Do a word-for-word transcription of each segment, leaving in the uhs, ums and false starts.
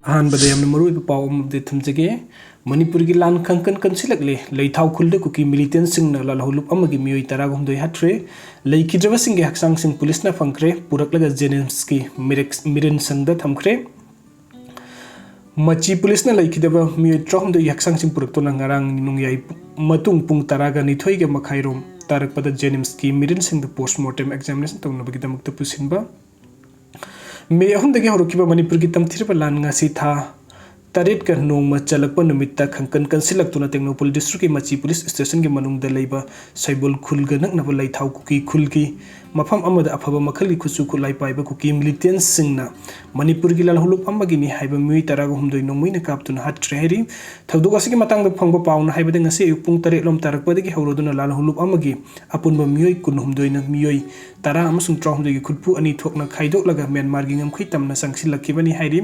ꯑꯍꯥꯟꯕꯗ ꯌꯥꯝꯅ ꯃꯔꯨꯑꯣꯏꯕ ꯄꯥꯎ ꯑꯃꯗꯤ ꯊꯝꯖꯒꯦ꯫ ꯃꯅꯤꯄꯨꯔꯒꯤ ꯂꯥꯟ ꯀꯪꯀꯟ ꯀꯟꯁꯤꯜꯂꯛꯂꯦ꯫ ꯂꯩꯊꯥꯎ ꯈꯨꯜꯗ ꯀꯨꯀꯤ ꯃꯤꯂꯤꯇꯦꯟꯁꯤꯡꯅ ꯂꯥꯜꯍꯧꯂꯨꯞ ꯑꯃꯒꯤ ꯃꯤꯑꯣꯏ ꯇꯔꯥꯍꯨꯝꯗꯣꯏ ꯍꯥꯠꯈ꯭ꯔꯦ꯫ ꯂꯩꯈꯤꯗ꯭ꯔꯕꯁꯤꯡꯒꯤ ꯍꯛꯆꯥꯡꯁꯤꯡ ꯄꯨꯂꯤꯁꯅ ꯐꯪꯈ꯭ꯔꯦ, ꯄꯨꯔꯛꯂꯒ ꯖꯦꯅꯤꯝꯁꯀꯤ ꯃꯤꯔꯦꯛ-, ꯃꯤꯔꯦꯟꯁꯪꯗ ꯊꯝꯈ꯭ꯔꯦ꯫ ꯃꯆꯤ ꯄꯨꯂꯤꯁꯅ ꯂꯩꯈꯤꯗꯕ ꯃꯤꯑꯣꯏ ꯇꯔꯥꯍꯨꯝꯗꯣꯏꯒꯤ ꯍꯛꯆꯥꯡꯁꯤꯡ ꯄꯨꯔꯛꯇꯨꯅ ꯉꯔꯥꯡ ꯅꯣꯡꯌꯥꯏ ꯄꯨ-, ꯃꯇꯨꯡ ꯄꯨꯡ ꯇꯔꯥꯒ ꯅꯤꯊꯣꯏꯒ ꯃꯈꯥꯏꯔꯣꯝ ꯇꯥꯔꯛꯄꯗ ꯖꯦꯅꯤꯝꯁꯀꯤ ꯃꯤꯔꯦꯟꯁꯪꯗ ꯄꯣꯁꯃꯣꯔꯇꯦꯝ ꯑꯦꯛꯖꯥꯃꯤꯅꯦꯁꯟ ꯇꯧꯅꯕꯒꯤꯗꯃꯛꯇ ꯄꯨꯁꯤꯟꯕ꯫ ꯃꯦ ꯑꯍꯨꯝꯗꯒꯤ ꯍꯧꯔꯛꯈꯤꯕ ꯃꯅꯤꯄꯨꯔꯒꯤ ꯇꯝꯊꯤꯔꯕ ꯂꯥꯟ ꯉꯁꯤ ꯊꯥ ꯇꯔꯦꯠꯀ ꯅꯣꯡꯃ ꯆꯜꯂꯛꯄ ꯅꯨꯃꯤꯠꯇ ꯈꯪꯀꯟ ꯀꯟꯁꯤꯜꯂꯛꯇꯨꯅ ꯇꯦꯡꯅꯧꯄꯜ ꯗꯤꯁꯇ꯭ꯔꯤꯛꯀꯤ ꯃꯆꯤ ꯄꯨꯂꯤꯁ ꯁ꯭ꯇꯦꯁꯟꯒꯤ ꯃꯅꯨꯡꯗ ꯂꯩꯕ ꯁꯩꯕꯣꯜ ꯈꯨꯜꯒ ꯅꯛꯅꯕ ꯂꯩꯊꯥꯎ ꯀꯨꯀꯤ ꯈꯨꯜꯒꯤ ꯃꯐꯝ ꯑꯃꯗ ꯑꯐꯕ ꯃꯈꯜꯒꯤ ꯈꯨꯠꯁꯨ ꯈꯨꯠꯂꯥꯏ ꯄꯥꯏꯕ ꯀꯨꯀꯤ ꯃꯤꯂꯤꯇꯦꯟꯁꯤꯡꯅ ꯃꯅꯤꯄꯨꯔꯒꯤ ꯂꯥꯜꯍꯧꯂꯨꯞ ꯑꯃꯒꯤꯅꯤ ꯍꯥꯏꯕ ꯃꯤꯑꯣꯏ ꯇꯔꯥꯒ ꯍꯨꯝꯗꯣꯏ ꯅꯣꯡꯃꯩꯅ ꯀꯥꯞꯇꯨꯅ ꯍꯥꯠꯈ꯭ꯔꯦ ꯍꯥꯏꯔꯤ꯫ ꯊꯧꯗꯣꯛ ꯑꯁꯤꯒꯤ ꯃꯇꯥꯡꯗ ꯐꯪꯕ ꯄꯥꯎꯅ ꯍꯥꯏꯕꯗ, ꯉꯁꯤ ꯑꯌꯨꯛ ꯄꯨꯡ ꯇꯔꯦꯠ ꯂꯣꯝ ꯇꯥꯔꯛꯄꯗꯒꯤ ꯍꯧꯔꯗꯨꯅ ꯂꯥꯜꯍꯧꯂꯨꯞ ꯑꯃꯒꯤ ꯑꯄꯨꯟꯕ ꯃꯤꯑꯣꯏ ꯀꯨꯟꯍꯨꯝꯗꯣꯏꯅ ꯃꯤꯑꯣꯏ ꯇꯔꯥ ꯑꯃꯁꯨꯡ ꯇꯔꯥꯍꯨꯝꯗꯣꯏꯒꯤ ꯈꯨꯠꯄꯨ ꯑꯅꯤ ꯊꯣꯛꯅ ꯈꯥꯏꯗꯣꯛꯂꯒ ꯃ꯭ꯌꯥꯟꯃꯥꯔꯒꯤ ꯉꯝꯈꯩ ꯇꯝꯅ ꯆꯪꯁꯤꯜꯂꯛꯈꯤꯕꯅꯤ ꯍꯥꯏꯔꯤ꯫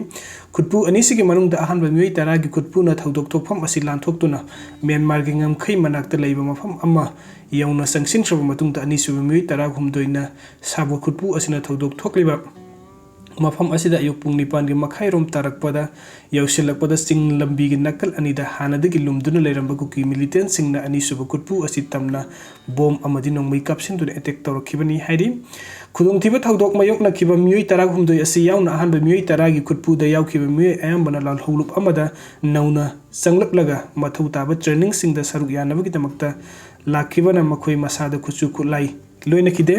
ꯈꯨꯠꯄꯨ ꯑꯅꯤꯁꯤꯒꯤ ꯃꯅꯨꯡꯗ ꯑꯍꯥꯟꯕ ꯃꯤꯑꯣꯏ ꯇꯔꯥꯒꯤ ꯈꯨꯠꯄꯨꯅ ꯊꯧꯗꯣꯛ ꯊꯣꯛꯐꯝ ꯑꯁꯤ ꯂꯥꯟꯊꯣꯛꯇꯨꯅ ꯃ꯭ꯌꯥꯟꯃꯥꯔꯒꯤ ꯉꯝꯈꯩ ꯃꯅꯥꯛꯇ ꯂꯩꯕ ꯃꯐꯝ ꯑꯃ ꯌꯧꯅ ꯆꯪꯁꯤꯟꯈ꯭ꯔꯕ ꯃꯇꯨꯡꯗ, ꯑꯅꯤꯁꯨꯕ ꯃꯤꯑꯣꯏ ꯇꯔꯥꯍꯨꯝꯗꯣꯏꯅ ꯁꯥꯕ ꯈꯨꯠꯄꯨ ꯑꯁꯤꯅ ꯊꯧꯗꯣꯛ ꯊꯣꯛꯂꯤꯕ ꯃꯐꯝ ꯑꯁꯤꯗ ꯑꯌꯨꯛ ꯄꯨꯡ ꯅꯤꯄꯥꯟꯒꯤ ꯃꯈꯥꯏꯔꯣꯝ ꯇꯥꯔꯛꯄꯗ ꯌꯧꯁꯤꯜꯂꯛꯄꯗ, ꯆꯤꯡ ꯂꯝꯕꯤꯒꯤ ꯅꯥꯀꯜ ꯑꯅꯤꯗ ꯍꯥꯟꯅꯗꯒꯤ ꯂꯨꯝꯗꯨꯅ ꯂꯩꯔꯝꯕ ꯀꯨꯀꯤ ꯃꯤꯂꯤꯇꯦꯟꯁꯤꯡꯅ ꯑꯅꯤꯁꯨꯕ ꯈꯨꯠꯄꯨ ꯑꯁꯤ ꯇꯝꯅ ꯕꯣꯝ ꯑꯃꯗꯤ ꯅꯣꯡꯃꯩ ꯀꯥꯞꯁꯤꯟꯗꯨꯅ ꯑꯦꯇꯦꯛ ꯇꯧꯔꯛꯈꯤꯕꯅꯤ ꯍꯥꯏꯔꯤ꯫ ꯈꯨꯗꯣꯡꯊꯤꯕ ꯊꯧꯗꯣꯛ ꯃꯥꯌꯣꯛꯅꯈꯤꯕ ꯃꯤꯑꯣꯏ ꯇꯔꯥꯍꯨꯝꯗꯣꯏ ꯑꯁꯤ ꯌꯥꯎꯅ ꯑꯍꯥꯟꯕ ꯃꯤꯑꯣꯏ ꯇꯔꯥꯒꯤ ꯈꯨꯠꯄꯨꯗ ꯌꯥꯎꯈꯤꯕ ꯃꯤꯑꯣꯏ ꯑꯌꯥꯝꯕꯅ ꯂꯥꯜꯍꯧꯂꯨꯞ ꯑꯃꯗ ꯅꯧꯅ ꯆꯪꯂꯛꯂꯒ ꯃꯊꯧ ꯇꯥꯕ ꯇ꯭ꯔꯦꯅꯤꯡꯁꯤꯡꯗ ꯁꯔꯨꯛ ꯌꯥꯅꯕꯒꯤꯗꯃꯛꯇ ꯂꯥꯛꯈꯤꯕꯅ ꯃꯈꯣꯏ ꯃꯁꯥꯗ ꯈꯨꯠꯁꯨ ꯈꯨꯠꯂꯥꯏ ꯂꯣꯏꯅꯈꯤꯗꯦ꯫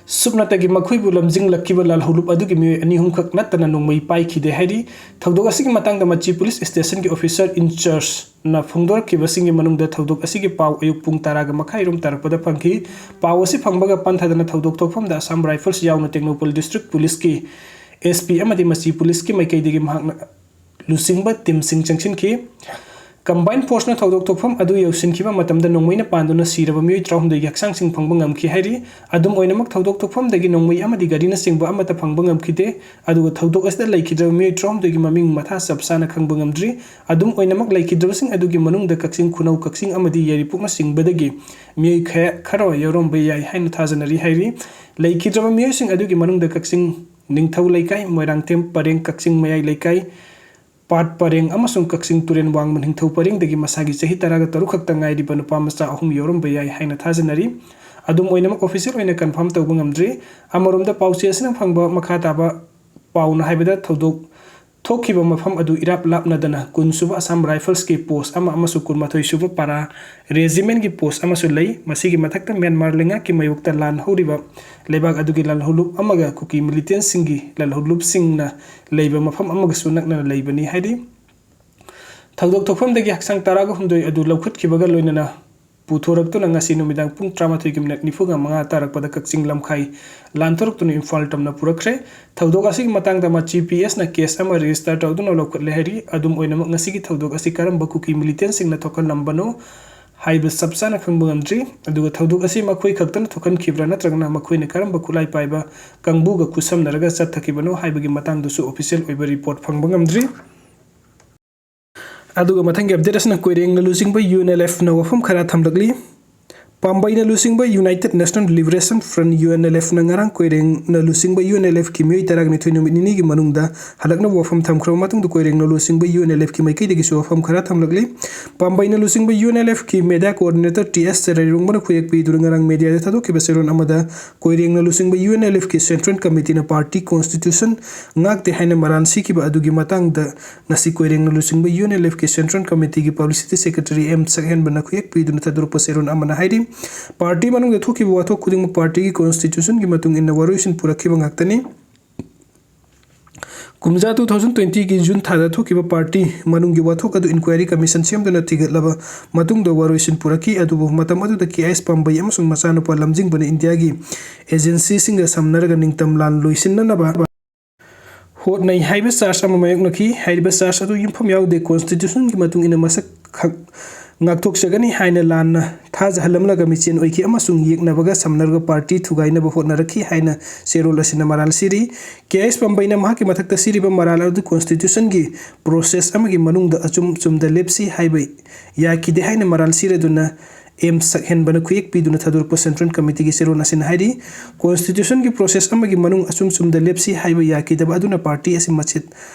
ꯁꯨꯞꯅꯇꯒꯤ ꯃꯈꯣꯏꯕꯨ ꯂꯝꯖꯤꯡꯂꯛꯈꯤꯕ ꯂꯥꯜꯍꯧꯂꯨꯞ ꯑꯗꯨꯒꯤ ꯃꯤꯑꯣꯏ ꯑꯅꯤ ꯑꯍꯨꯝꯈꯛ ꯅꯠꯇꯅ ꯅꯣꯡꯃꯩ ꯄꯥꯏꯈꯤꯗꯦ ꯍꯥꯏꯔꯤ꯫ ꯊꯧꯗꯣꯛ ꯑꯁꯤꯒꯤ ꯃꯇꯥꯡꯗ ꯃꯆꯤ ꯄꯨꯂꯤꯁ ꯁ꯭ꯇꯦꯁꯟꯒꯤ ꯑꯣꯐꯤꯁꯔ ꯏꯟꯆꯥꯔꯖꯅ ꯐꯣꯡꯗꯣꯔꯛꯈꯤꯕꯁꯤꯡꯒꯤ ꯃꯅꯨꯡꯗ ꯊꯧꯗꯣꯛ ꯑꯁꯤꯒꯤ ꯄꯥꯎ ꯑꯌꯨꯛ ꯄꯨꯡ ꯇꯔꯥꯒ ꯃꯈꯥꯏꯔꯣꯝ ꯇꯥꯔꯛꯄꯗ ꯐꯪꯈꯤ꯫ ꯄꯥꯎ ꯑꯁꯤ ꯐꯪꯕꯒ ꯄꯟꯊꯗꯅ ꯊꯧꯗꯣꯛ ꯊꯣꯛꯐꯝꯗ ꯑꯁꯥꯝ ꯔꯥꯏꯐꯜꯁ ꯌꯥꯎꯅ ꯇꯦꯡꯅꯧꯄꯜ ꯗꯤꯁꯇ꯭ꯔꯤꯛ ꯄꯨꯂꯤꯁꯀꯤ ꯑꯦꯁ ꯄꯤ ꯑꯃꯗꯤ ꯃꯆꯤ ꯄꯨꯂꯤꯁꯀꯤ ꯃꯥꯏꯀꯩꯗꯒꯤ ꯃꯍꯥꯛꯅ ꯂꯨꯆꯤꯡꯕ ꯇꯤꯝꯁꯤꯡ ꯆꯪꯁꯤꯟꯈꯤ꯫ ꯀꯝꯕꯥꯏꯟ ꯐꯣꯔꯁꯅ ꯊꯧꯗꯣꯛ ꯊꯣꯛꯐꯝ ꯑꯗꯨ ꯌꯧꯁꯤꯟꯈꯤꯕ ꯃꯇꯝꯗ ꯅꯣꯡꯃꯩꯅ ꯄꯥꯟꯗꯨꯅ ꯁꯤꯔꯕ ꯃꯤꯑꯣꯏ ꯇꯔꯥꯍꯨꯝꯗꯣꯏꯒꯤ ꯍꯛꯆꯥꯡꯁꯤꯡ ꯐꯪꯕ ꯉꯝꯈꯤ ꯍꯥꯏꯔꯤ꯫ ꯑꯗꯨꯝ ꯑꯣꯏꯅꯃꯛ, ꯊꯧꯗꯣꯛ ꯊꯣꯛꯐꯝꯗꯒꯤ ꯅꯣꯡꯃꯩ ꯑꯃꯗꯤ ꯒꯥꯔꯤꯅꯆꯤꯡꯕ ꯑꯃꯠꯇ ꯐꯪꯕ ꯉꯝꯈꯤꯗꯦ꯫ ꯑꯗꯨꯒ ꯊꯧꯗꯣꯛ ꯑꯁꯤꯗ ꯂꯩꯈꯤꯗ꯭ꯔꯕ ꯃꯤꯑꯣꯏ ꯇꯔꯥꯍꯨꯝꯗꯣꯏꯒꯤ ꯃꯃꯤꯡ ꯃꯊꯥ ꯆꯞ ꯆꯥꯅ ꯈꯪꯕ ꯉꯝꯗ꯭ꯔꯤ꯫ ꯑꯗꯨꯝ ꯑꯣꯏꯅꯃꯛ, ꯂꯩꯈꯤꯗ꯭ꯔꯕꯁꯤꯡ ꯑꯗꯨꯒꯤ ꯃꯅꯨꯡꯗ ꯀꯛꯆꯤꯡ ꯈꯨꯅꯧ, ꯀꯛꯆꯤꯡ ꯑꯃꯗꯤ ꯌꯥꯏꯔꯤꯄꯣꯛꯅꯆꯤꯡꯕꯗꯒꯤ ꯃꯤꯑꯣꯏ ꯈ-, ꯈꯔ ꯌꯥꯎꯔꯝꯕ ꯌꯥꯏ ꯍꯥꯏꯅ ꯊꯥꯖꯅꯔꯤ ꯍꯥꯏꯔꯤ꯫ ꯂꯩꯈꯤꯗ꯭ꯔꯕ ꯃꯤꯑꯣꯏꯁꯤꯡ ꯑꯗꯨꯒꯤ ꯃꯅꯨꯡꯗ ꯀꯛꯆꯤꯡ ꯅꯤꯡꯊꯧ ꯂꯩꯀꯥꯏ, ꯃꯣꯏꯔꯥꯡꯊꯦꯝ ꯄꯔꯦꯡ, ꯀꯛꯆꯤꯡ ꯃꯌꯥꯏ ꯂꯩꯀꯥꯏ, ꯄꯥꯠ ꯄꯔꯦꯡ ꯑꯃꯁꯨꯡ ꯀꯛꯆꯤꯡ ꯇꯨꯔꯦꯜ ꯋꯥꯡꯃ ꯅꯤꯡꯊꯧ ꯄꯔꯦꯡꯗꯒꯤ ꯃꯁꯥꯒꯤ ꯆꯍꯤ ꯇꯔꯥꯒ ꯇꯔꯨꯛ ꯈꯛꯇ ꯉꯥꯏꯔꯤꯕ ꯅꯨꯄꯥ ꯃꯆꯥ ꯑꯍꯨꯝ ꯌꯥꯎꯔꯝꯕ ꯌꯥꯏ ꯍꯥꯏꯅ ꯊꯥꯖꯅꯔꯤ꯫ ꯑꯗꯨꯝ ꯑꯣꯏꯅꯃꯛ, official ꯑꯣꯏꯅ confirm ꯇꯧꯕ ꯉꯝꯗ꯭ꯔꯤ꯫ ꯑꯃꯔꯣꯝꯗ, ꯄꯥꯎꯆꯦ ꯑꯁꯤꯅ ꯐꯪꯕ ꯃꯈꯥ ꯇꯥꯕ ꯄꯥꯎꯅ ꯍꯥꯏꯕꯗ, ꯊꯧꯗꯣꯛ ꯊꯣꯛꯈꯤꯕ ꯃꯐꯝ ꯑꯗꯨ ꯏꯔꯥꯞ ꯂꯥꯞꯅꯗꯅ ꯀꯨꯟ ꯁꯨꯕ Assam Riflesꯀꯤ post ꯑꯃ ꯑꯃꯁꯨꯡ ꯀꯨꯟꯃꯥꯊꯣꯏ ꯁꯨꯕ Para Regimentꯀꯤ post ꯑꯃꯁꯨ ꯂꯩ꯫ ꯃꯁꯤꯒꯤ ꯃꯊꯛꯇ ꯃ꯭ꯌꯥꯟꯃꯥꯔ ꯂꯩꯉꯥꯛꯀꯤ ꯃꯥꯌꯣꯛꯇ ꯂꯥꯟ ꯍꯧꯔꯤꯕ ꯂꯩꯕꯥꯛ ꯑꯗꯨꯒꯤ ꯂꯥꯜꯍꯧꯂꯨꯞ ꯑꯃꯒ ꯀꯨꯀꯤ militantꯁꯤꯡꯒꯤ ꯂꯥꯜꯍꯧꯂꯨꯞꯁꯤꯡꯅ ꯂꯩꯕ ꯃꯐꯝ ꯑꯃꯒꯁꯨ ꯅꯛꯅꯅ ꯂꯩꯕꯅꯤ ꯍꯥꯏꯔꯤ꯫ ꯊꯧꯗꯣꯛ ꯊꯣꯛꯐꯝꯗꯒꯤ ꯍꯛꯆꯥꯡ ꯇꯔꯥꯒ ꯍꯨꯝꯗꯣꯏ ꯑꯗꯨ ꯂꯧꯈꯠꯈꯤꯕꯒ ꯂꯣꯏꯅꯅ ꯄꯨꯊꯣꯔꯛꯇꯨꯅ ꯉꯁꯤ ꯅꯨꯃꯤꯗꯥꯡ ꯄꯨꯡ ꯇꯔꯥꯃꯥꯊꯣꯏꯒꯤ minute ꯅꯤꯐꯨꯒ ꯃꯉꯥ ꯇꯥꯔꯛꯄꯗ ꯀꯛꯆꯤꯡ ꯂꯝꯈꯥꯏ ꯂꯥꯟꯊꯣꯔꯛꯇꯨꯅ ꯏꯝꯐꯥꯜ ꯇꯝꯅ ꯄꯨꯔꯛꯈ꯭ꯔꯦ꯫ ꯊꯧꯗꯣꯛ ꯑꯁꯤꯒꯤ ꯃꯇꯥꯡꯗ ꯃꯆꯤ PS ꯅ case ꯑꯃ register ꯇꯧꯗꯨꯅ ꯂꯧꯈꯠꯂꯦ ꯍꯥꯏꯔꯤ꯫ ꯑꯗꯨꯝ ꯑꯣꯏꯅꯃꯛ, ꯉꯁꯤꯒꯤ ꯊꯧꯗꯣꯛ ꯑꯁꯤ ꯀꯔꯝꯕ ꯀꯨꯀꯤ militantꯁꯤꯡꯅ ꯊꯣꯛꯍꯜꯂꯝꯕꯅꯣ ꯍꯥꯏꯕ ꯆꯞ ꯆꯥꯅ ꯈꯪꯕ ꯉꯝꯗ꯭ꯔꯤ꯫ ꯑꯗꯨꯒ ꯊꯧꯗꯣꯛ ꯑꯁꯤ ꯃꯈꯣꯏ ꯈꯛꯇꯅ ꯊꯣꯛꯍꯟꯈꯤꯕ꯭ꯔꯥ ꯅꯠꯇ꯭ꯔꯒꯅ ꯃꯈꯣꯏꯅ ꯀꯔꯝꯕ ꯈꯨꯠꯂꯥꯏ ꯄꯥꯏꯕ ꯀꯥꯡꯕꯨꯒ ꯈꯨꯠꯁꯝꯅꯔꯒ ꯆꯠꯊꯈꯤꯕꯅꯣ ꯍꯥꯏꯕꯒꯤ ꯃꯇꯥꯡꯗꯁꯨ official ꯑꯣꯏꯕ report ꯐꯪꯕ ꯉꯝꯗ꯭ꯔꯤ꯫ ꯑꯗꯨꯒ ꯃꯊꯪꯒꯤ update ꯑꯁꯤꯅ ꯀꯣꯏꯔꯦꯡꯅ ꯂꯨꯆꯤꯡꯕ UNLFꯅ ꯋꯥꯐꯝ ꯈꯔ ꯊꯝꯂꯛꯂꯤ꯫ ꯄꯥꯝꯕꯩꯅ ꯂꯨꯆꯤꯡꯕ United National Liberation Front, UNLFꯅ ꯉꯔꯥꯡ ꯀꯣꯏꯔꯦꯡꯅ ꯂꯨꯆꯤꯡꯕ UNLFꯀꯤ ꯃꯤꯑꯣꯏ ꯇꯔꯥꯅꯤꯊꯣꯏ ꯅꯨꯃꯤꯠ ꯅꯤꯅꯤꯒꯤ ꯃꯅꯨꯡꯗ ꯍꯜꯂꯛꯅꯕ ꯋꯥꯐꯝ ꯊꯝꯈ꯭ꯔꯕ ꯃꯇꯨꯡꯗ, ꯀꯣꯏꯔꯦꯡꯅ ꯂꯨꯆꯤꯡꯕ UNLFꯀꯤ ꯃꯥꯏꯀꯩꯗꯒꯤꯁꯨ ꯋꯥꯐꯝ ꯈꯔ ꯊꯝꯂꯛꯂꯤ꯫ ꯄꯥꯝꯕꯩꯅ ꯂꯨꯆꯤꯡꯕ UNLFꯀꯤ media coordinator T S ꯆꯔꯩꯔꯣꯡꯕꯅ ꯈꯨꯌꯦꯛ ꯄꯤꯗꯨꯅ ꯉꯔꯥꯡ mediaꯗ ꯊꯥꯗꯣꯛꯈꯤꯕ ꯆꯦꯔꯣꯜ ꯑꯃꯗ, ꯀꯣꯏꯔꯦꯡꯅ ꯂꯨꯆꯤꯡꯕ UNLFꯀꯤ Central Committeeꯅ party constitution ꯉꯥꯛꯇꯦ ꯍꯥꯏꯅ ꯃꯔꯥꯜ ꯁꯤꯈꯤꯕ ꯑꯗꯨꯒꯤ ꯃꯇꯥꯡꯗ ꯉꯁꯤ ꯀꯣꯏꯔꯦꯡꯅ ꯂꯨꯆꯤꯡꯕ UNLFꯀꯤ Central Committeeꯒꯤ Publicity Secretary M ꯁꯛꯍꯦꯟꯕꯅ ꯈꯨꯌꯦꯛ ꯄꯤꯗꯨꯅ ꯊꯥꯗꯣꯔꯛꯄ ꯆꯦꯔꯣꯜ ꯑꯃꯅ ꯍꯥꯏꯔꯤ, party ꯃꯅꯨꯡꯗ ꯊꯣꯛꯈꯤꯕ ꯋꯥꯊꯣꯛ ꯈꯨꯗꯤꯡꯃꯛ partyꯒꯤ constitutionꯒꯤ ꯃꯇꯨꯡ ꯏꯟꯅ ꯋꯥꯔꯣꯏꯁꯤꯟ ꯄꯨꯔꯛꯈꯤꯕ ꯉꯥꯛꯇꯅꯤ꯫ ꯀꯨꯝꯖꯥ two thousand twentyꯒꯤ June ꯊꯥꯗ ꯊꯣꯛꯈꯤꯕ party ꯃꯅꯨꯡꯒꯤ ꯋꯥꯊꯣꯛ ꯑꯗꯨ inquiry commission ꯁꯦꯝꯗꯨꯅ ꯊꯤꯒꯠꯂꯕ ꯃꯇꯨꯡꯗ ꯋꯥꯔꯣꯏꯁꯤꯟ ꯄꯨꯔꯛꯈꯤ꯫ ꯑꯗꯨꯕꯨ ꯃꯇꯝ ꯑꯗꯨꯗ K I S ꯄꯥꯝꯕꯩ ꯑꯃꯁꯨꯡ ꯃꯆꯥꯅꯨꯄꯥ ꯂꯝꯖꯤꯡꯕꯅ ꯏꯟꯗꯤꯌꯥꯒꯤ agencyꯁꯤꯡꯒ ꯁꯝꯅꯔꯒ ꯅꯤꯡꯇꯝ ꯂꯥꯟ ꯂꯣꯏꯁꯤꯟꯅꯅꯕ ꯍꯣꯠꯅꯩ ꯍꯥꯏꯕ charge ꯑꯃ ꯃꯥꯌꯣꯛꯅꯈꯤ꯫ ꯍꯥꯏꯔꯤꯕ charge ꯑꯗꯨ ꯌꯨꯝꯐꯝ ꯌꯥꯎꯗꯦ, constitutionꯒꯤ ꯃꯇꯨꯡ ꯏꯟꯅ ꯃꯁꯛ ꯈꯛ ꯉꯥꯛꯊꯣꯛꯆꯒꯅꯤ ꯍꯥꯏꯅ ꯂꯥꯟꯅ ꯊꯥꯖꯍꯜꯂꯝꯂꯒ ꯃꯤꯆꯦꯟ ꯑꯣꯏꯈꯤ ꯑꯃꯁꯨꯡ ꯌꯦꯛꯅꯕꯒ ꯁꯝꯅꯔꯒ party ꯊꯨꯒꯥꯏꯅꯕ ꯍꯣꯠꯅꯔꯛꯈꯤ ꯍꯥꯏꯅ ꯆꯦꯔꯣꯜ ꯑꯁꯤꯅ ꯃꯔꯥꯜ ꯁꯤꯔꯤ꯫ K I S ꯄꯥꯝꯕꯩꯅ ꯃꯍꯥꯛꯀꯤ ꯃꯊꯛꯇ ꯁꯤꯔꯤꯕ ꯃꯔꯥꯜ ꯑꯗꯨ constitutionꯒꯤ process ꯑꯃꯒꯤ ꯃꯅꯨꯡꯗ ꯑꯆꯨꯝ ꯆꯨꯝꯗ ꯂꯦꯞꯁꯤ ꯍꯥꯏꯕ ꯌꯥꯈꯤꯗꯦ ꯍꯥꯏꯅ ꯃꯔꯥꯜ ꯁꯤꯔꯗꯨꯅ ꯑꯦꯝ ꯁꯛꯍꯦꯟꯕꯅ ꯈꯨꯌꯦꯛ ꯄꯤꯗꯨꯅ ꯊꯥꯗꯣꯔꯛꯄ Central Committeeꯒꯤ ꯆꯦꯔꯣꯜ ꯑꯁꯤꯅ ꯍꯥꯏꯔꯤ, Constitutionꯒꯤ process ꯑꯃꯒꯤ ꯃꯅꯨꯡ ꯑꯆꯨꯝ ꯆꯨꯝꯗ ꯂꯦꯞꯁꯤ ꯍꯥꯏꯕ ꯌꯥꯈꯤꯗꯕ ꯑꯗꯨꯅ party ꯑꯁꯤ ꯃꯆꯦꯠ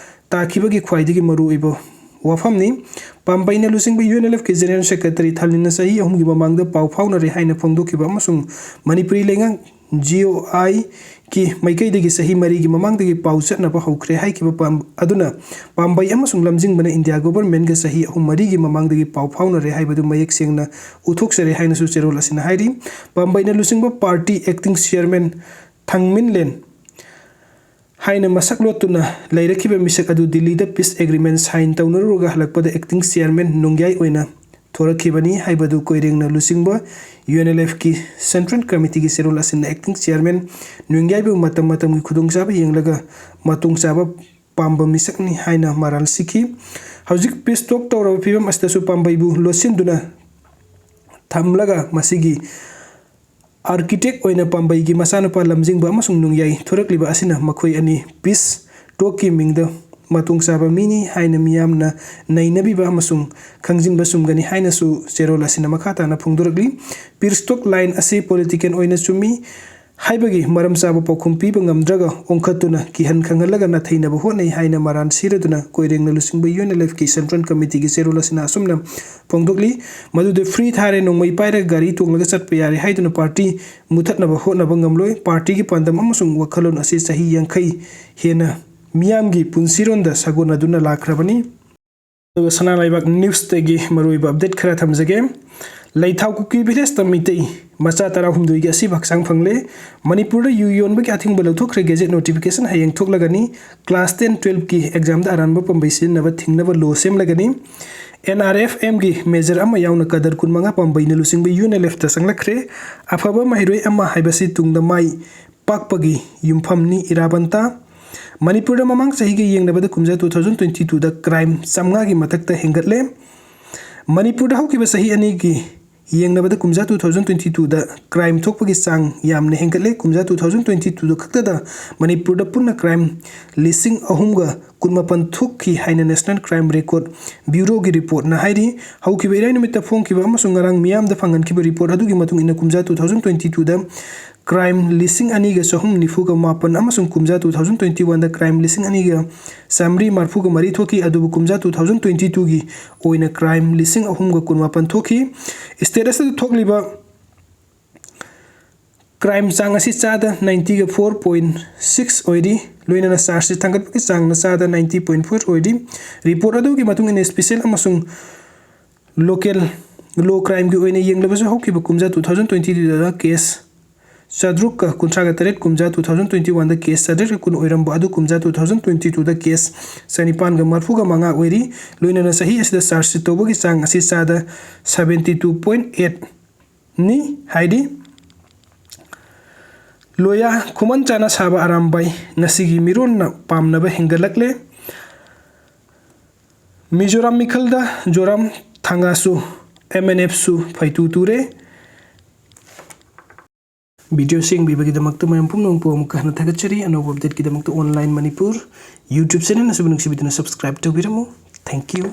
ꯇꯥꯈꯤꯕꯒꯤ ꯈ꯭ꯋꯥꯏꯗꯒꯤ ꯃꯔꯨꯑꯣꯏꯕ ꯋꯥꯐꯝꯅꯤ꯫ ꯄꯥꯝꯕꯩꯅ ꯂꯨꯆꯤꯡꯕ UNLFꯀꯤ General Secretary ꯊꯥꯂꯤꯟꯅ ꯆꯍꯤ ꯑꯍꯨꯝꯒꯤ ꯃꯃꯥꯡꯗ ꯄꯥꯎ ꯐꯥꯎꯅꯔꯦ ꯍꯥꯏꯅ ꯐꯣꯡꯗꯣꯛꯈꯤꯕ ꯑꯃꯁꯨꯡ ꯃꯅꯤꯄꯨꯔꯤ ꯂꯩꯉꯥꯛ GOIꯒꯤ ꯃꯥꯏꯀꯩꯗꯒꯤ ꯆꯍꯤ ꯃꯔꯤꯒꯤ ꯃꯃꯥꯡꯗꯒꯤ ꯄꯥꯎ ꯆꯠꯅꯕ ꯍꯧꯈ꯭ꯔꯦ ꯍꯥꯏꯈꯤꯕ ꯄꯥꯝ-, ꯑꯗꯨꯅ ꯄꯥꯝꯕꯩ ꯑꯃꯁꯨꯡ ꯂꯝꯖꯤꯡꯕꯅ ꯏꯟꯗꯤꯌꯥ governmentꯒ ꯆꯍꯤ ꯑꯍꯨꯝ ꯃꯔꯤꯒꯤ ꯃꯃꯥꯡꯗꯒꯤ ꯄꯥꯎ ꯐꯥꯎꯅꯔꯦ ꯍꯥꯏꯕꯗꯨ ꯃꯌꯦꯛ ꯁꯦꯡꯅ ꯎꯠꯊꯣꯛꯆꯔꯦ ꯍꯥꯏꯅꯁꯨ ꯆꯦꯔꯣꯜ ꯑꯁꯤꯅ ꯍꯥꯏꯔꯤ꯫ ꯄꯥꯝꯕꯩꯅ ꯂꯨꯆꯤꯡꯕ party acting chairman ꯊꯥꯡꯃꯤꯟꯂꯦꯟ ꯍꯥꯏꯅ ꯃꯁꯛ ꯂꯣꯠꯇꯨꯅ ꯂꯩꯔꯛꯈꯤꯕ ꯃꯤꯁꯛ ꯑꯗꯨ ꯗꯤꯜꯂꯤꯗ peace agreement sign ꯇꯧꯅꯔꯨꯔꯒ ꯍꯜꯂꯛꯄꯗ acting chairman ꯅꯣꯡꯌꯥꯏ ꯑꯣꯏꯅ ꯊꯣꯔꯛꯈꯤꯕꯅꯤ ꯍꯥꯏꯕꯗꯨ ꯀꯣꯏꯔꯦꯡꯅ ꯂꯨꯆꯤꯡꯕ UNLFꯀꯤ Central Committeeꯒꯤ ꯆꯦꯔꯣꯜ ꯑꯁꯤꯅ acting chairman ꯅꯣꯡꯌꯥꯏꯕꯨ ꯃꯇꯝ ꯃꯇꯝꯒꯤ ꯈꯨꯗꯣꯡꯆꯥꯕ ꯌꯦꯡꯂꯒ ꯃꯇꯣꯡ ꯆꯥꯕ ꯄꯥꯝꯕ ꯃꯤꯁꯛꯅꯤ ꯍꯥꯏꯅ ꯃꯔꯥꯜ ꯁꯤꯈꯤ꯫ ꯍꯧꯖꯤꯛ peace talk ꯇꯧꯔꯕ ꯐꯤꯕꯝ ꯑꯁꯤꯗꯁꯨ ꯄꯥꯝꯕꯩꯕꯨ ꯂꯣꯠꯁꯤꯟꯗꯨꯅ ꯊꯝꯂꯒ ꯃꯁꯤꯒꯤ architect ꯑꯣꯏꯅ ꯄꯥꯝꯕꯩꯒꯤ ꯃꯆꯥꯅꯨꯄꯥ ꯂꯝꯖꯤꯡꯕ ꯑꯃꯁꯨꯡ ꯅꯣꯡꯌꯥꯏ ꯊꯣꯔꯛꯂꯤꯕ ꯑꯁꯤꯅ ꯃꯈꯣꯏ ꯑꯅꯤ peace talkꯀꯤ ꯃꯤꯡꯗ ꯃꯇꯣꯡ ꯆꯥꯕ ꯃꯤꯅꯤ ꯍꯥꯏꯅ ꯃꯤꯌꯥꯝꯅ ꯅꯩꯅꯕꯤꯕ ꯑꯃꯁꯨꯡ ꯈꯪꯖꯤꯟꯕ ꯆꯨꯝꯒꯅꯤ ꯍꯥꯏꯅꯁꯨ ꯆꯦꯔꯣꯜ ꯑꯁꯤꯅ ꯃꯈꯥ ꯇꯥꯅ ꯐꯣꯡꯗꯣꯔꯛꯂꯤ꯫ Peace talk line ꯑꯁꯤ political ꯑꯣꯏꯅ ꯆꯨꯝꯃꯤ ꯍꯥꯏꯕꯒꯤ ꯃꯔꯝ ꯆꯥꯕ ꯄꯥꯎꯈꯨꯝ ꯄꯤꯕ ꯉꯝꯗ꯭ꯔꯒ ꯑꯣꯟꯈꯠꯇꯨꯅ ꯀꯤꯍꯟ ꯈꯪꯍꯜꯂꯒ ꯅꯥꯊꯩꯅꯕ ꯍꯣꯠꯅꯩ ꯍꯥꯏꯅ ꯃꯔꯥꯜ ꯁꯤꯔꯗꯨꯅ ꯀꯣꯏꯔꯦꯡꯅ ꯂꯨꯆꯤꯡꯕ UNLFꯀꯤ Central Committeeꯒꯤ ꯆꯦꯔꯣꯜ ꯑꯁꯤꯅ ꯑꯁꯨꯝꯅ ꯐꯣꯡꯗꯣꯛꯂꯤ꯫ ꯃꯗꯨꯗꯤ free ꯊꯥꯔꯦ, ꯅꯣꯡꯃꯩ ꯄꯥꯏꯔꯒ ꯒꯥꯔꯤ ꯇꯣꯡꯂꯒ ꯆꯠꯄ ꯌꯥꯔꯦ ꯍꯥꯏꯗꯨꯅ party ꯃꯨꯊꯠꯅꯕ ꯍꯣꯠꯅꯕ ꯉꯝꯂꯣꯏ꯫ Partyꯒꯤ ꯄꯥꯟꯗꯝ ꯑꯃꯁꯨꯡ ꯋꯥꯈꯜꯂꯣꯟ ꯑꯁꯤ ꯆꯍꯤ ꯌꯥꯡꯈꯩ ꯍꯦꯟꯅ ꯃꯤꯌꯥꯝꯒꯤ ꯄꯨꯟꯁꯤꯔꯣꯟꯗ ꯁꯥꯒꯣꯟꯅꯗꯨꯅ ꯂꯥꯛꯈ꯭ꯔꯕꯅꯤ꯫ ꯑꯗꯨꯒ ꯁꯅꯥ ꯂꯩꯕꯥꯛ newsꯇꯒꯤ ꯃꯔꯨꯑꯣꯏꯕ update ꯈꯔ ꯊꯝꯖꯒꯦ꯫ ꯂꯩꯊꯥꯎ ꯀꯨꯀꯤ villageꯇ ꯃꯤꯇꯩ ꯃꯆꯥ ꯇꯔꯥꯍꯨꯝꯗꯣꯏꯒꯤ ꯑꯁꯤꯕ ꯍꯛꯆꯥꯡ ꯐꯪꯂꯦ꯫ ꯃꯅꯤꯄꯨꯔꯗ ꯌꯨ ꯌꯣꯟꯕꯒꯤ ꯑꯊꯤꯡꯕ ꯂꯧꯊꯣꯛꯈ꯭ꯔꯦ꯫ Gazette notification ꯍꯌꯦꯡ ꯊꯣꯛꯂꯒꯅꯤ꯫ Class ten, twelveꯀꯤ examꯗ ꯑꯔꯥꯟꯕ ꯄꯥꯝꯕꯩ ꯁꯤꯖꯤꯟꯅꯕ ꯊꯤꯡꯅꯕ law ꯁꯦꯝꯂꯒꯅꯤ꯫ NRFMꯒꯤ major ꯑꯃ ꯌꯥꯎꯅ ꯀꯗꯔ ꯀꯨꯟꯃꯉꯥ ꯄꯥꯝꯕꯩꯅ ꯂꯨꯆꯤꯡꯕ UNLFꯇ ꯆꯪꯂꯛꯈ꯭ꯔꯦ꯫ ꯑꯐꯕ ꯃꯍꯩꯔꯣꯏ ꯑꯃ ꯍꯥꯏꯕꯁꯤ ꯇꯨꯡꯗ ꯃꯥꯏ ꯄꯥꯛꯄꯒꯤ ꯌꯨꯝꯐꯝꯅꯤ꯫ ꯏꯔꯥꯕꯟꯇ꯫ ꯃꯅꯤꯄꯨꯔꯗ ꯃꯃꯥꯡ ꯆꯍꯤꯒ ꯌꯦꯡꯅꯕꯗ ꯀꯨꯝꯖꯥ two thousand twenty twoꯗ crime ꯆꯥꯝꯃꯉꯥꯒꯤ ꯃꯊꯛꯇ ꯍꯦꯟꯒꯠꯂꯦ꯫ ꯃꯅꯤꯄꯨꯔꯗ ꯍꯧꯈꯤꯕ ꯆꯍꯤ ꯑꯅꯤꯒꯤ ꯌꯦꯡꯅꯕꯗ ꯀꯨꯝꯖꯥ two thousand twenty twoꯗ crime ꯊꯣꯛꯄꯒꯤ ꯆꯥꯡ ꯌꯥꯝꯅ ꯍꯦꯟꯒꯠꯂꯦ꯫ ꯀꯨꯝꯖꯥ two thousand twenty twoꯗ ꯈꯛꯇꯗ ꯃꯅꯤꯄꯨꯔꯗ ꯄꯨꯟꯅ crime ꯂꯤꯁꯤꯡ ꯑꯍꯨꯝꯒ ꯀꯨꯟꯃꯥꯄꯟ ꯊꯣꯛꯈꯤ ꯍꯥꯏꯅ National Crime Record Bureauꯒꯤ reportꯅ ꯍꯥꯏꯔꯤ꯫ ꯍꯧꯈꯤꯕ ꯏꯔꯥꯏ ꯅꯨꯃꯤꯠꯇ ꯐꯣꯡꯈꯤꯕ ꯑꯃꯁꯨꯡ ꯉꯔꯥꯡ ꯃꯤꯌꯥꯝꯗ ꯐꯪꯍꯟꯈꯤꯕ report ꯑꯗꯨꯒꯤ ꯃꯇꯨꯡ ꯏꯟꯅ ꯀꯨꯝꯖꯥ two thousand twenty twoꯗ crime ꯂꯤꯁꯤꯡ ꯑꯅꯤꯒ ꯆꯍꯨꯝ ꯅꯤꯐꯨꯒ ꯃꯥꯄꯟ ꯑꯃꯁꯨꯡ ꯀꯨꯝꯖꯥ two thousand twenty oneꯗ crime ꯂꯤꯁꯤꯡ ꯑꯅꯤꯒ ꯆꯥꯃꯔꯤ ꯃꯔꯤꯐꯨꯒ ꯃꯔꯤ ꯊꯣꯛꯈꯤ꯫ ꯑꯗꯨꯕꯨ ꯀꯨꯝꯖꯥ two thousand twenty twoꯒꯤ ꯑꯣꯏꯅ crime ꯂꯤꯁꯤꯡ ꯑꯍꯨꯝꯒ ꯀꯨꯟꯃꯥꯄꯟ ꯊꯣꯛꯈꯤ꯫ State ꯑꯁꯤꯗ ꯊꯣꯛꯂꯤꯕ crime ꯆꯥꯡ ꯑꯁꯤ ꯆꯥꯗ ninety four point six ꯑꯣꯏꯔꯤ꯫ ꯂꯣꯏꯅꯅ charge sheet ꯊꯥꯡꯒꯠꯄꯒꯤ ꯆꯥꯡꯅ ꯆꯥꯗ ninety point four ꯑꯣꯏꯔꯤ꯫ Report ꯑꯗꯨꯒꯤ ꯃꯇꯨꯡ ꯏꯟꯅ special ꯑꯃꯁꯨꯡ local low crimeꯒꯤ ꯑꯣꯏꯅ ꯌꯦꯡꯂꯕꯁꯨ ꯍꯧꯈꯤꯕ ꯀꯨꯝꯖꯥ two thousand twenty twoꯗ case ꯆꯥꯇ꯭ꯔꯨꯛꯀ ꯀꯨꯟꯊ꯭ꯔꯥꯒ ꯇꯔꯦꯠ, ꯀꯨꯝꯖꯥ two thousand twenty oneꯗ case ꯆꯥꯇ꯭ꯔꯦꯠꯀ ꯀꯨꯟ ꯑꯣꯏꯔꯝꯕ ꯑꯗꯨ ꯀꯨꯝꯖꯥ two thousand twenty twoꯗ case ꯆꯅꯤꯄꯥꯟꯒ ꯃꯔꯤꯐꯨꯒ ꯃꯉꯥ ꯑꯣꯏꯔꯤ꯫ ꯂꯣꯏꯅꯅ ꯆꯍꯤ ꯑꯁꯤꯗ charge sheet ꯇꯧꯕꯒꯤ ꯆꯥꯡ ꯑꯁꯤ ꯆꯥꯗ seventy two point eight ꯅꯤ ꯍꯥꯏꯔꯤ꯫ ꯂꯣꯌꯥ ꯈꯨꯃꯟ ꯆꯥꯅ ꯁꯥꯕ ꯑꯔꯥꯝꯕꯥꯏ ꯉꯁꯤꯒꯤ ꯃꯤꯔꯣꯟꯅ ꯄꯥꯝꯅꯕ ꯍꯦꯟꯒꯠꯂꯛꯂꯦ꯫ ꯃꯤꯖꯣꯔꯥꯝ ꯃꯤꯈꯜꯗ ꯖꯣꯔꯥꯝ ꯊꯥꯡꯒꯥꯁꯨ MNFꯁꯨ ꯐꯩꯇꯨ ꯇꯨꯔꯦ꯫ Video ꯌꯦꯡꯕꯤꯕꯒꯤꯗꯃꯛꯇ ꯃꯌꯥꯝ ꯄꯨꯝꯅꯃꯛꯄꯨ ꯑꯃꯨꯛꯀ ꯍꯟꯅ ꯊꯥꯒꯠꯆꯔꯤ꯫ ꯑꯅꯧꯕ updateꯀꯤꯗꯃꯛꯇ Online Manipur YouTube channel ꯑꯁꯤꯕꯨ ꯅꯨꯡꯁꯤꯕꯤꯗꯨꯅ subscribe ꯇꯧꯕꯤꯔꯝꯃꯨ꯫ Thank you꯫